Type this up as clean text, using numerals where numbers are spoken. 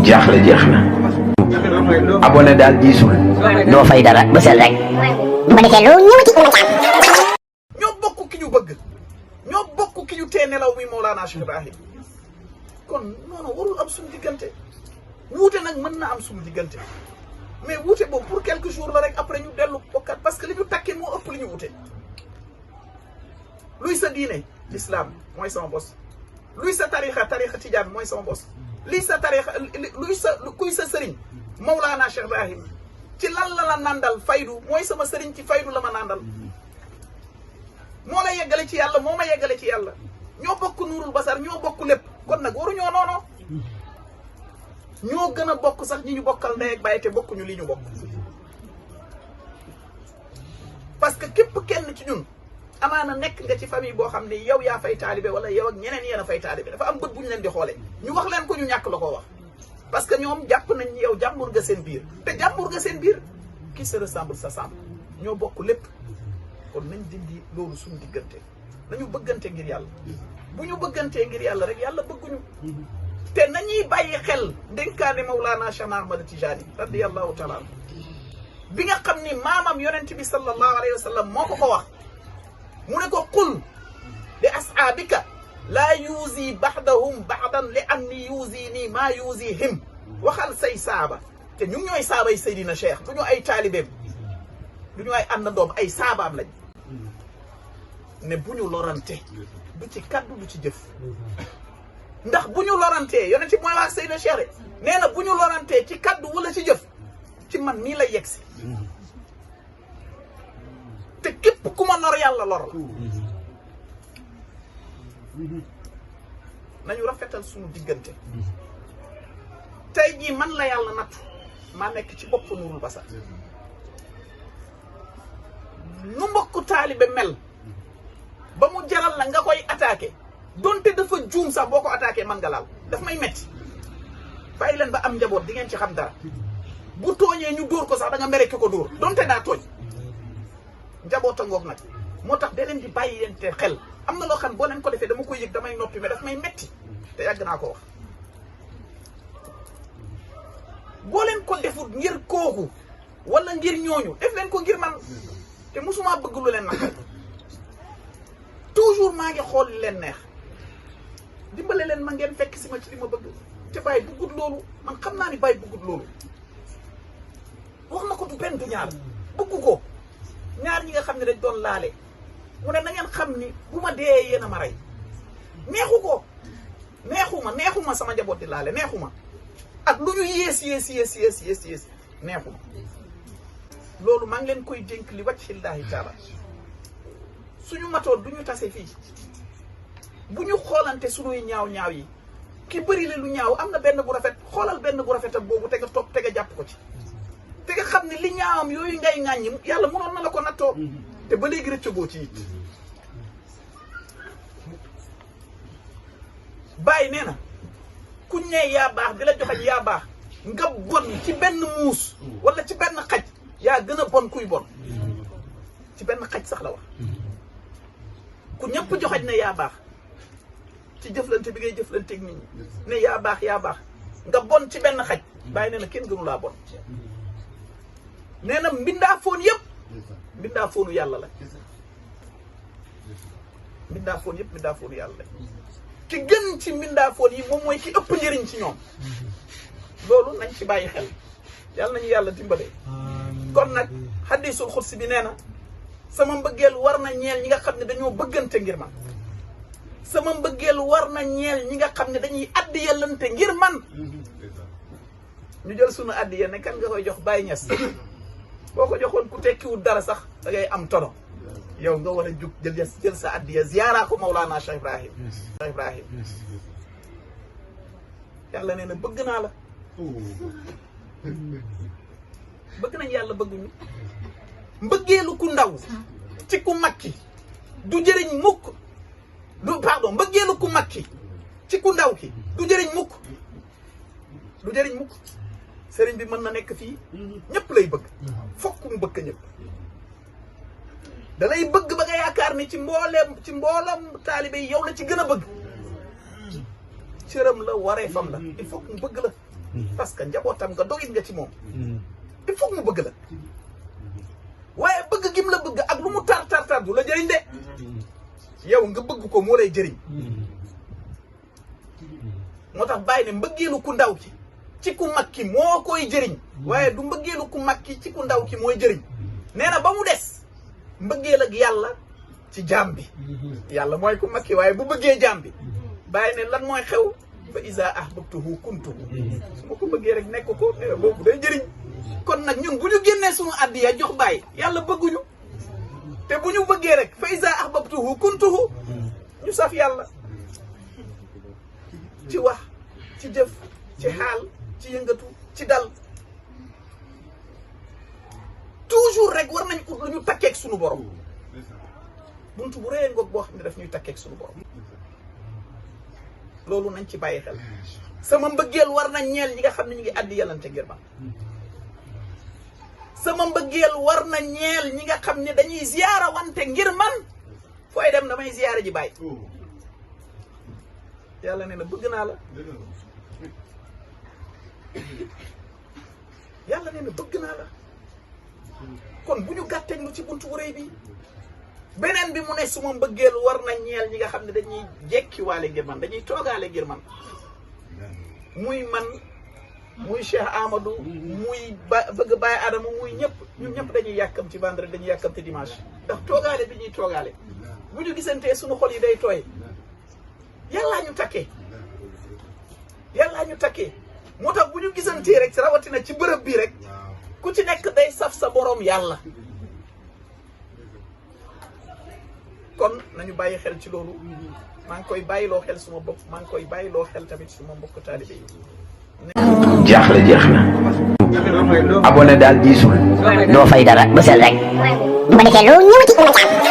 jaaxle jeex na. abonné daal diisul. doo fay dara bësal rek. bu ko defee loolu ñëwati mën a caam. ñoo bokk ki ñu bëgg ñoo bokk ki ñu tee nelaw mi Mawlana Cheikh Ibrahim kon noonu warul am suñu diggante wuute nag mën na am suñu diggante mais wuute boobu pour quelques jours la rek après ñu dellu bokkat parce que li ñu takkee moo ëpp li ñu wuute. luy sa diine l'islam mooy sama bos luy sa tarixa tijaan mooy sama bos luy sa tarixa kuy sa sëriñ Mawlana Cheikh Ibrahim ci lan la nandal faydu mooy sama sëriñ ci faydu la ma nandal moo la yeggale ci yàlla moo ma yeggale ci yàlla ñoo bokk nuurul basar ñoo bokk lépp kon nag waruñoo noonu ñoo gën a bokk sax ñi ñu bokkal ndey ak baay te bokkuñu li ñu bokk parce que képp kenn ci ñun amaana nekk nga ci famille boo xam ne yow yaa fay taalibe wala yow ak ñeneen yéen a fay taalibe dafa am bët bu ñu leen di xoolee ñu wax leen ko ñu ñàkk la ko wax parce que ñoom jàpp nañ ni yow jàmbur nga seen biir te jàmbur nga seen biir qui se ressemble s'assemble ñoo bokk lépp kon nañ dindi loolu suñu diggante nañu bëggante ngir yàlla bu ñu bëggantee ngir yàlla rek yàlla bëgguñu te nañuy bàyyi xel dénkaane Mawlana Cheikh Ahmad Tijani radiyallahu taala bi nga xam ni maamam yonent bi sallallahu alayhi wa sallam moo ko wax mu ne ko qul li ashaabika laa yuusi baxdahum baxdan li anni yuusi nii maa yuusihim waxal say saaba te ñu ñooy saabay Seydina Cheikh du ñu ay taalibeem du ñu ay àndandoom ay saabaam lañ ne bu ñu lorante du ci kaddu du ci jëf ndax bu ñu lorantee yonent bi mooy wax Seydina Cheikh nee na bu ñu lorantee ci kaddu wala ci jëf ci man nii lay yegsi te képp ku ma lor yàlla lor la nañu rafetal suñu diggante tey jii man la yàlla nattu maa nekk ci bopp Nuurul Basar nu mbokku taalibe mel ba mu jaral la nga koy attaqué donte dafa juum sax boo ko attaqué man nga laal daf may metti bàyyi leen ba am njaboot di ngeen ci xam dara bu tooñee ñu dóor ko sax da nga mere ki ko dóor donte daa tooñ njaboota ngoog nag moo tax da leen di bàyyi leen te xel am na loo xam boo leen ko defee dama koy yëg damay noppi mais daf may metti te yàgg naa ko wax boo leen ko defut ngir kooku wala ngir ñooñu def leen ko ngir man te musuma bëgg lu leen naqari toujours maa ngi xool li leen neex dimbale leen ma ngeen fekk si ma ci li ma bëgg te bàyyi bëggut loolu man xam naa ni bàyyi bëggut loolu wax na ko du benn du ñaar bëggu ko ñaar ñi nga xam ne dañ doon laale mu ne na ngeen xam ni bu ma dee yéen a ma rey neexu ko neexuma sama njaboot di laale neexuma ak lu ñu yées neexuma loolu maa ngi leen koy dénk li wajhillahi taala suñu matoon du ñu tase fii bu ñu xoolante suñuy ñaaw yi ki bëri le lu ñaaw am na benn bu rafet xoolal benn bu rafetam boobu te nga topp te nga jàpp ko ci te nga xam ne li ñaawam yooyu ngay ŋàññi yàlla mënoon na la ko nattoo te ba léegi rëccagoo ci it bàyyi nee na kuñ ne yaa baax di la joxañ yaa baax nga bon ci benn muus wala ci benn xaj yaa gën a bon kuy bon ci benn xaj sax la wax ku ñëpp joxañ ne yaa baax ci jëflante bi ngay jëflanteeg nit ñi ne yaa baax nga bon ci benn xaj bàyyi nee na kenn gënu laa bon nee na mbindaa foon yëpp mbindaa foonu yàlla la mbindaa foon yëpp mbindaa foonu yàlla la ki gën ci mbindaa foon yi moom mooy ki ëpp njëriñ ci ñoom loolu nañ ci bàyyi xel yàlla nañu yàlla dimbale kon nag hadiisul xudsi bi nee na sama mbëggeel war na ñeel ñi nga xam ne dañoo bëggante ngir man sama mbëggeel war na ñeel ñi nga xam ne dañuy addiyalante ngir man ñu jël sunu addiya ne kan nga koy jox Baye Niass boo ko joxoon ku tekkiwul dara sax da ngay am tono yow nga war a jug jël sa addiya ziyaara ko Mawlana Cheikh Ibrahim yàlla nee na bëgg naa la bëgg nañ yàlla bëgguñu mbëggeelu ku ndaw ci ku mag ki du jëriñ mukk mbëggeelu ku mag ki ci ku ndaw ki du jëriñ mukk sëriñ bi mën na nekk fii ñëpp lay bëgg fokk mu bëgg ñëpp da lay bëgg ba nga yaakaar ni ci mboolam taalibe yi yow la ci gën a bëgg cëram la wareefam la il faut que mu bëgg la parce que njabootam nga dogit nga ci moom il faut mu bëgg la waaye bëgg gim la bëgg ak lu mu tar du la jëriñ de yow nga bëgg ko moo lay jëriñ moo tax bàyyi ne mbëggeelu ku ndaw ki ci ku mag ki moo koy jëriñ waaye du mbëggeelu ku mag ki ci ku ndaw ki mooy jëriñ nee na ba mu des mbëggeel ak yàlla ci jaam bi yàlla mooy ku mag ki waaye bu bëggee jaam bi bàyyi ne lan mooy xew fa iza ahbabtuhu kuntuhu su ma ko bëggee rek nekk ko nee na boobu day jëriñ kon nag ñun bu ñu génnee suñu addiya jox bàyyi yàlla bëgguñu te bu ñu bëggee rek fa iza ahbabtuhu kuntuhu ñu saf yàlla ci wax ci jëf ci xaal ci yëngatu ci dal toujours rek war nañ ut lu ñu takkeeg suñu borom buntu bu rëy ngoog boo xam ne daf ñuy takkeeg suñu borom loolu nañ ci bàyyi xel sama mbëggeel war na ñeel ñi nga xam ne ñu ngi addi yalante ngir man sama mbëggeel war na ñeel ñi nga xam ne dañuy ziyaara wante ngir man fooy dem damay ziyaara ji bàyyi yàlla nee na bëgg naa la yàlla nee na bëgg naa la kon bu ñu gàtteeg lu ci buntu bu rëy bi beneen bi mu ne suma mbëggeel war na ñeel ñi nga xam ne dañuy jekkiwaale ngir man dañuy toogaale ngir man muy man muy Cheikh Amadou muy bëgg Baye Adama muy ñëpp ñun ñëpp dañuy yàkkam ci vendredi dañuy yàkkam ci dimanche ndax toogaale bi ñuy toogaale bu ñu gisantee suñu xol yi day tooy yàllaa ñu takkee yàllaa ñu takkee moo tax bu ñu gisantee rek rawatina ci bërëb bii rek ku ci nekk day saf sa borom yàlla kon nañu bàyyi xel ci loolu maa ngi koy bàyyiloo xel suma bopp maa ngi koy bàyyiloo xel tamit suma mbokk taalibe yi jaaxle jeex na abonné daal diisul doo fay dara bësal rek bu ko defee lu ñëw ci Oumar Thiam